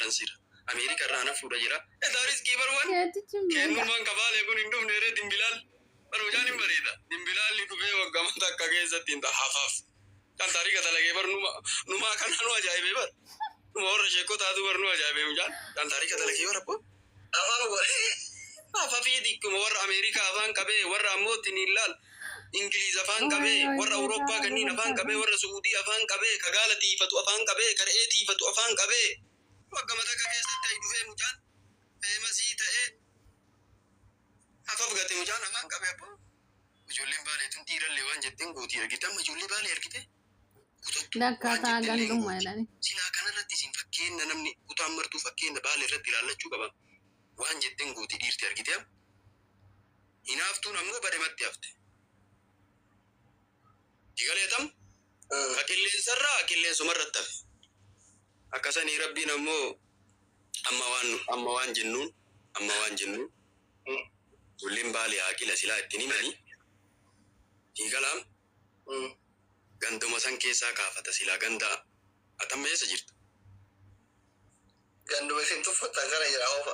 Firaansiidha. Ameerika irraa na fuudha jira. Edaa riskii barwan. Keetichi meeqa? Kennummaan kabaalee kun hin dhufne irra dimbilaal. Bar mucaan hin bareeda. Dimbilaalli dhufee waggaa takka keessatti hin hafaaf. Kan taarika dalagee bar numa numaa kana nu ajaa'ibee bar. Numa warra sheekoo taatu bar nu ajaa'ibee mucaan. Kan taarika dalagee bar abboo. Afaan godhee. Afafii xiqquma warra Ameerikaa afaan qabee, warra ammoo ittiin hin laal. Ingiliiz afaan qabee, warra Awurooppaa kanneen afaan qabee, warra Suudii afaan qabee, ka gaala tiifatu afaan qabee, ka re'ee tiifatu afaan qabee. Waggaa takka keessatti ayi dhufee mucaan famous ta'ee hafaf gate mucaan afaan qabee abboo. Ijoolleen Baalee tun dhiirallee waan jetteen gootii argite, amma ijoollee Baalee argite. Kutattuu Lakkaa waan ta'a jettellee hin gandummaa gooti. jedhani. Silaa kanarratti isin fakkeenya, namni kutaan martuu fakkeenya Baalee irratti ilaallachuu qaba. Waan jetteen gootii dhiirti argite. Hinaaftuun ammoo badematti hafte. Digaleetam ka qilleensarraa qilleensumarratti hafe. Akkasanii rabbiin ammoo amma waan jennuun ijoolleen Baalee haaqila silaa ittiin himanii hiikalaam ganduma san keessaa kaafata silaa ganda atamma eessa jirta? Ganduma isin tuffatan kana jira oofa.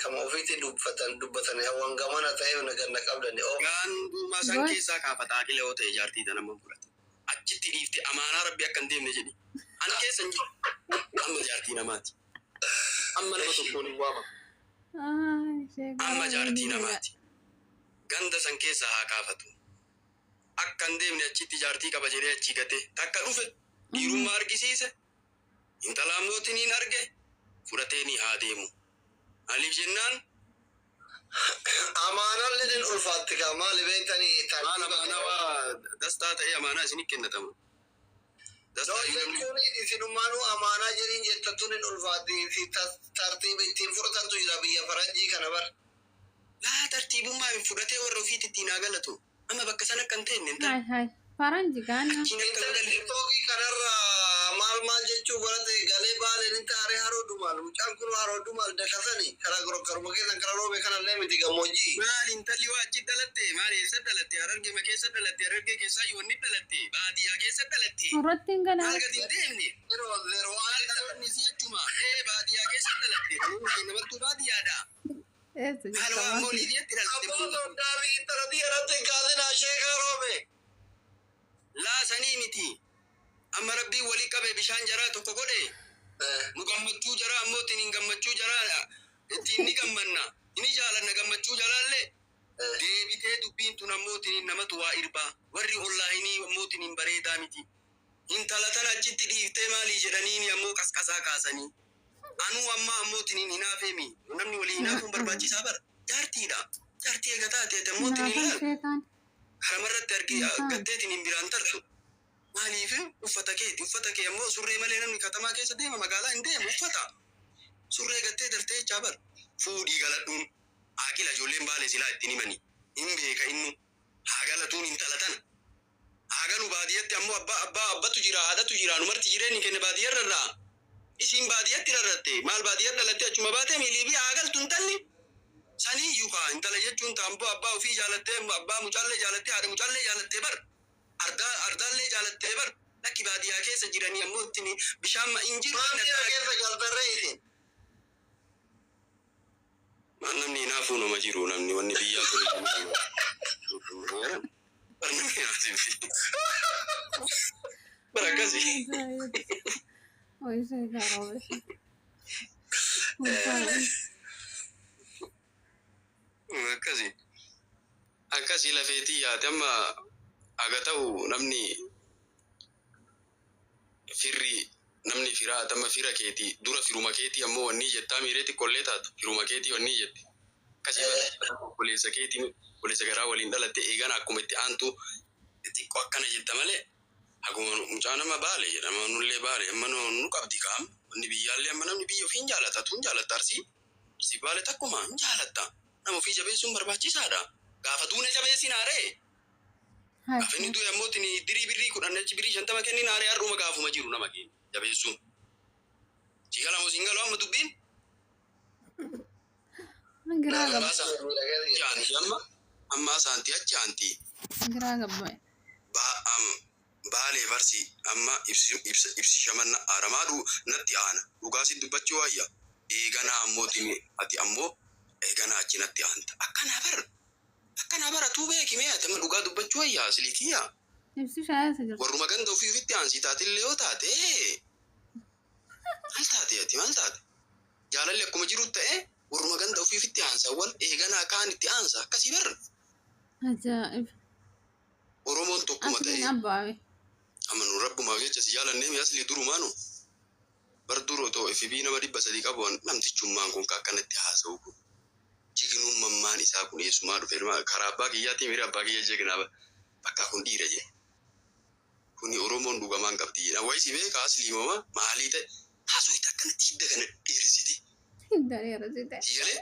Kama ofiitti dubbatan dubbatan hawwan gamana ta'eef na ganna qabdani oofa. Ganduma san Goy. keessaa kaafata haaqila yoo ta'e jaartii tana amma fudhate. Achitti dhiifte amaanaa rabbi akka hin deemne jedhi. Ani keessa hin jiru. Amma jaartii namaati. Amma nama tokkoon hin waamamu. Amma jaartii namaati. Ganda san keessa haa kaafatu. Akka hin deemne achitti jaartii qaba jedhee achii gate. Takka dhufe dhiirummaa argisiise. Intala ammootiin hin arge fudhatee ni haa deemu. Maaliif jennaan Amaanallee ni ulfaatti kaa, maali beektanii maal tartiiba amaanaa waa dastaa ta'ee amaanaa isinii kennatamu. No Dastaa namni jechuun isinummaanuu amaanaa jedhiin jettan tun hin ulfaatti fi tartiiba ittiin fudhatantu jira biyya faranjii kana bar. Laa, tartiibummaa hin fudhatee warra ofiitti ittiin haa galatu. Amma bakka sana akka hin teenne intala. Hai hai. Faranji gaana. Achiin akka hin Intalli galle. TikTokii kanarra maal maal jechuu barate galee Baaleen hin taaree Haroo Dumaal, mucaan kun Haroo Dumaal dakasani karaa karuma keessan kara Roobe kanallee miti, gammoojjii. Maal intalli waa achi dhalatte? Maal eessa dhalatte? Harargee ma keessa dhalatte? Harargee keessaa yoonni dhalatte? Baadiyyaa keessa dhalatte? Irratti hin Maal galaa. gadi hin deemne? Zero zero. Maal dhaloonni si achuma? Ee, baadiyyaa keessa dhalatte. Dhaloonni keenya martuu baadiyyaadha. Eessa Maal jirta waa ammoo maasii? Liibiyaatti dhalatte? Abbaa soddaa fi intala biyya irratti hin kaasinaa, sheekaa Roobe. Laa, sanii miti. Amma rabbiin walii qabe, bishaan jaraa tokko godhe. Nu gammachuu jaraa ammoo ittiin hin gammachuu jaraa ittiin ni gammanna. Ni jaalanna gammachuu jalaallee. Deebitee dubbiin tun ammoo ittiin namatu waa irbaa. Warri ollaayinii ammoo ittiin hin bareedaa miti. Intala tana achitti dhiiftee maalii jedhaniini ammoo qasqasaa kaasanii. Anuu amma ammoo ittiin hinaafeemi. Namni walii hinaafuun barbaachisaa bara. Jaartiidha. Jaartii eega taate ati ammoo ittiin hin Naafan laalu. sheekaan. Karamarratti argi gatteetiin hin biraan tartu. Maaliif uffata keeti? Uffata kee ammoo surree malee namni katamaa keessa deema, magaalaa hin deemu uffata. Surree gattee dartee jechaa bar. Fuudhii galadhuun. Haaqila ijoolleen Baalee silaa ittiin himanii. Hin beeka innu. Haa galatuun intala tana. Haa galu baadiyyatti ammoo abbaa abbatu jira, haadhatu jira, numarti jireenyi kenne baadiyyarra irraa. Isiin baadiyyatti rarratte, maal baadiyyaa dhalatte, achuma baatee miiliibii haa galtu intalli. Saniiyyuu kaa intala jechuun taamboo abbaa ofii jaalattee, abbaa mucaallee jaalattee, haadha mucaallee jaalattee bar. Ardaa ardaallee jaalattee bar. Lakki, baadiyyaa keessa jiranii ammoo ittiin bishaan hin jiru. Maal biyya keessa galtarree isin? Maal namni hinaafuu nama jiru, namni wanni biyyaa kun bar namni hinaafii. Bar akkasii. Oi sheekaa Roobe. Akkasii. Akkasii lafeetii yaate amma aga ta'u namni firri, namni firaa amma fira keetii dura firuma keetii ammoo wanni jettaa miiree xiqqoollee taatu firuma keetii wanni jette. Akkasii bara obboleessa keetii, obboleessa garaa waliin dhalatte eegana akkuma itti aantu xiqqoo akkana jetta malee haguma mucaa nama Baale jedhama, nullee Baale amma nu qabdi kaam wanni biyyaallee amma namni biyya ofii hin jaalata, tun jaalatta, Arsii, Arsii Baale takkuma hin jaalatta. Nama ofii jabeessuun barbaachisaadha. Gaafa duuna jabeessinaaree. Gaafa inni du'e ammoo tini dirii birrii 10 achi birrii 50 kenninaaree, har'uma gaafuma jiru nama keenya jabeessuun. Si galamu siin galu amma dubbiin. Giraa gabba. Achi aanti amma amma asaanti achi aanti. Giraa gabba. Baalee farsi amma ibsi shamanna aaramaadhu natti aana dhugaa si dubbachuu wayya. Eeganaa ammoo ati ammoo eeganaa achinatti aanta. Akkanaa bar. Akkanaa bara tuu beeki mee ati amma dhugaa dubbachuu wayyaa asliikiyyaa. Ibsishaa eessa jirti? Warruma ganda ofii ofitti aansii taatillee yoo taate, maal taate ati, maal taate? Jaalalli akkuma jiru ta'e, warruma ganda ofii ofitti aansa, wal eeganaa kaan itti aansa, akkasii bar. Ajaa'iba. Oromoon tokkuma ta'e. Asliin abbaawe. Amma nu rabbumaaf jecha si jaalannee mi asli durumaanu. Bar dur otoo FB nama 300 qabu, namtichummaan kun ka akkanatti haasa'u kun. Jignummaan isaa kun eessumaa dhufe? Karaa abbaa kiyyaatii miira abbaa kiyya jegnaa bakka kun dhiira jedhe. Kuni Oromoon dhugamaan qabdi jedha. Wayi si beeka aslii mama maalii ta'e haasoo akkanatti hidda kana dheeressite. Dareera. Sigalee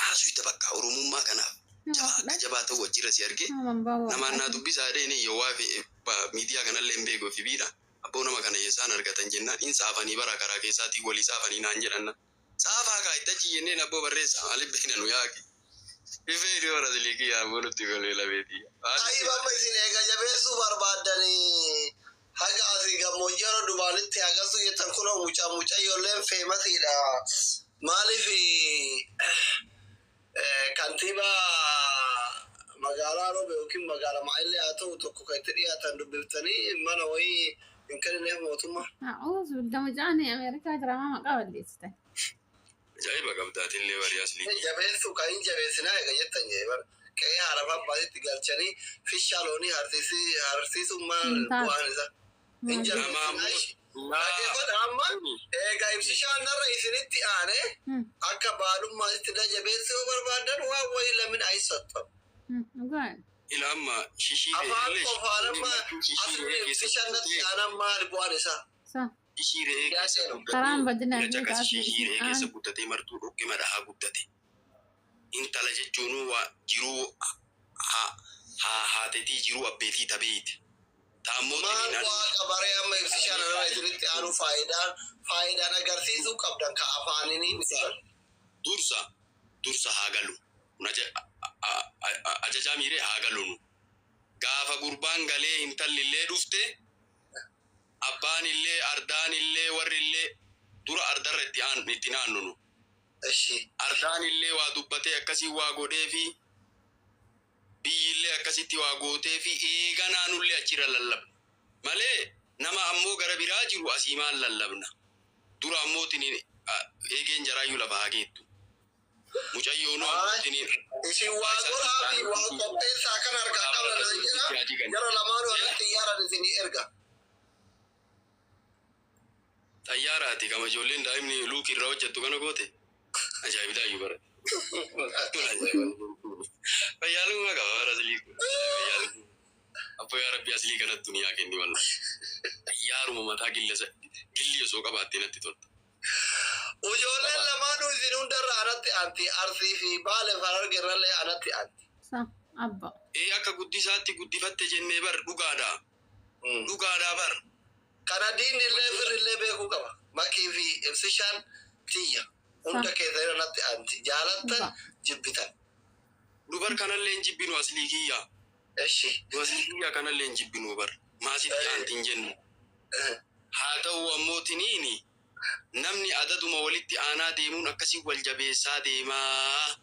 haasoo bakka Oromummaa kanaaf jabaa akka jabaa ta'u achirra si argee Naman bahu. Namaan naa dubbisaa jedhee yoo waa miidiyaa kanallee hin beeku fi biidha. Abboo, nama kana eessaan argatan jennaan, in saafanii bara karaa keessaatii walii saafanii naan jedhanna. Saafaa kaa itti achi jenneen, abboo barreessa maaliif beekna nu yaaki. Ifee itti bara siliikii yaa abboo nutti golee labeetii. Ayi, amma isin eega jabeessuu barbaaddanii haga asii gammoojjii yeroo dubaanitti hagasu jettan, kunoo mucaa mucayyoolleen feemasiidha. Maaliif kantiibaa magaalaa Roobe yookiin magaalaa Maa'illee haa ta'u tokko kan itti dhiyaatan dubbiftanii mana wayii hin kennineef mootummaa? A'uuzu billah, mucaan Ameerikaa jira, maa maqaa balleessitan? Ajaa'iba qabdaatillee barii aslii. Jabeessuu kan hin jabeessinaa eega jettan jee bara. Qe'ee haaraaf abbaasitti galchanii fishaa loonii harsiisuun maal Hin taatu. bu'aan isaa? Hin Nama jabeessinaa. Dhaggeeffadha, amma eega ibsishaan narra isinitti aane akka baalummaatti na jabeessuu yoo barbaadan waan wayii lamin aysattu. Dhugaa. Ila amma shishii Afaan re'ee qofaan amma shishii asirri re'ee keessa ibsishaan natti guddatee aanan maal bu'aan isaa? Sa. Shishii re'ee keessa Karaan guddatee badinaa ila fi caqas kaasni shishii isin re'ee keessa aan. guddatee martuu dhoqqee madhaa guddate. Intala jechuun waa jiruu haatetii jiruu abbeetii tabeeti. Taammoo Maal tiniin bu'aa qabaree amma ibsishaan narra isinitti aanu faayidaan agarsiisuu qabdan ka afaanini miti. Dursa haa galu. Kun ajajaa miiree haa galu nu. Gaafa gurbaan galee intalli illee dhufte, abbaan illee, ardaan illee, warri illee dura ardarra itti naannu nu. Eshi. Ardaan illee waa dubbatee akkasii waa godhee fi biyyi illee akkasitti waa gootee fi eega naanullee achirra lallabna. Malee nama ammoo gara biraa jiru asii maal lallabna? Dura ammoo tiniin eegeen jaraayyuu lafa haa geettu. Mucayyoonuu ammoo tiniin Isin waa godhaa fi waa qopheessaa kan harkaa qaban jira. Jara lamaanuu irratti xiyyaaraan isinii erga. Xayyaaraati kama ijoolleen daa'imni luukii irraa hojjettu kana goote. Ajaa'ibdaayyuu bara. Fayyaalummaa qaba bara aslii kun. Fayyaalummaa. Abbo, yaa Rabbi, aslii kanatti duniyaa kenni walla. Xayyaaruma mataa gillasa gilli osoo qabaattee natti tolta. Ijoolleen lamaanuu isin hundarra anatti aanti. Arsii fi Baale Hararge irrallee anatti aanti. Sa. Abba. Ee, akka guddisaatti guddifatte jennee bar, dhugaadha. Dhugaadha bar. Kana diinni illee firri illee beekuu qaba. Makii fi ibsishaan tiyya. Hunda keessa irra natti aanti. Jaalattan jibbitan. Dubar kanallee hin jibbinu, aslii kiyya. Eshi. Nu aslii kiyya kanallee hin jibbinu bar. Maasitti aanti hin jennu. Haa ta'u ammoo tiniini namni adaduma walitti aanaa deemuun akkasii wal jabeessaa deemaa.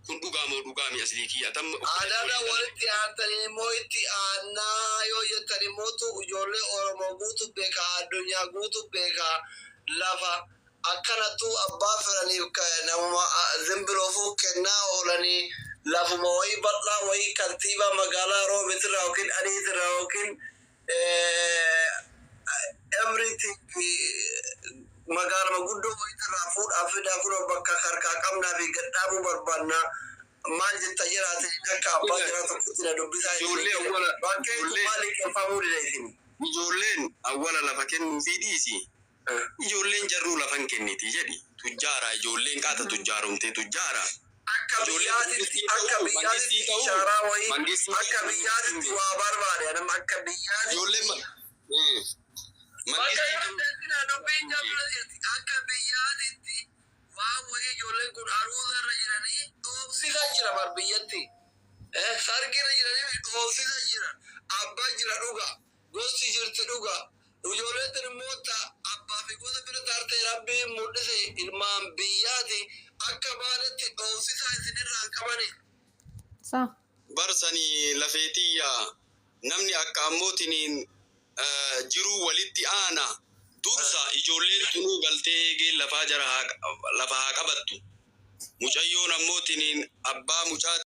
Kun dhugaa moo dhugaa mi aslii kiyya? Tam Adada walitti aantanii immoo itti aannaa yoo jettan immootu ijoollee Oromoo guutu beeka, addunyaa guutu beeka, lafa akkanattu abbaa fedhaniif namuma zimbiroofuu kennaa oolanii, lafuma wayii bal'aa wayii kantiibaa magaalaa Roobetirraa yookiin Adiitirraa yookiin everything magaalama guddoo wayiitirraa fuudhaa fidaa, kunoo bakka harkaa qabnaa fi gadhaabuu barbaannaa maal jetta jiraate, akka abbaa jiraa tokkotti na dubbisaa. Ijoollee awwala- Bakkeen kun ijoollee- maal liqeeffamuu dida isin? Ijoolleen awwala lafa kennuu fi dhiisi. Ijoolleen jarruu lafa hin kenniti jedhi. Tujjaara ijoolleen qaata tujjaaromtee tujjaara. Akka Ijoolleen biyyaatitti akka mangistii ta'uu, biyyaatitti ta'uu, ishaaraa wayii mangistii akka ta'uu biyyaatitti waa barbaade anam akka biyyaatitti. Ijoolleen Bakka mangistii yoo ta'uu. deemtina dubbiin jabna jirti. Akka biyyaatitti waan wayii ijoolleen kun aruuza irra jiranii dhoofsisa jira bar biyyatti. Sargi irra jiranii dhoofsisa jira. Abbaa jira dhuga. Gosti jirti dhuga. Ijoolleen tun immoo ta abbaa fi gosa bira taarte rabbiin mul'ise ilmaan biyyaati akka maalitti dhoofsisaa isinirraa hin qabani. Sa. Barsanii lafeetiyya namni akka ammootiniin jiruu walitti aana dursa ijoolleen tunuu galtee eegee lafaa jara lafa haa qabattu. Mucayyoon ammootiniin abbaa mucaa.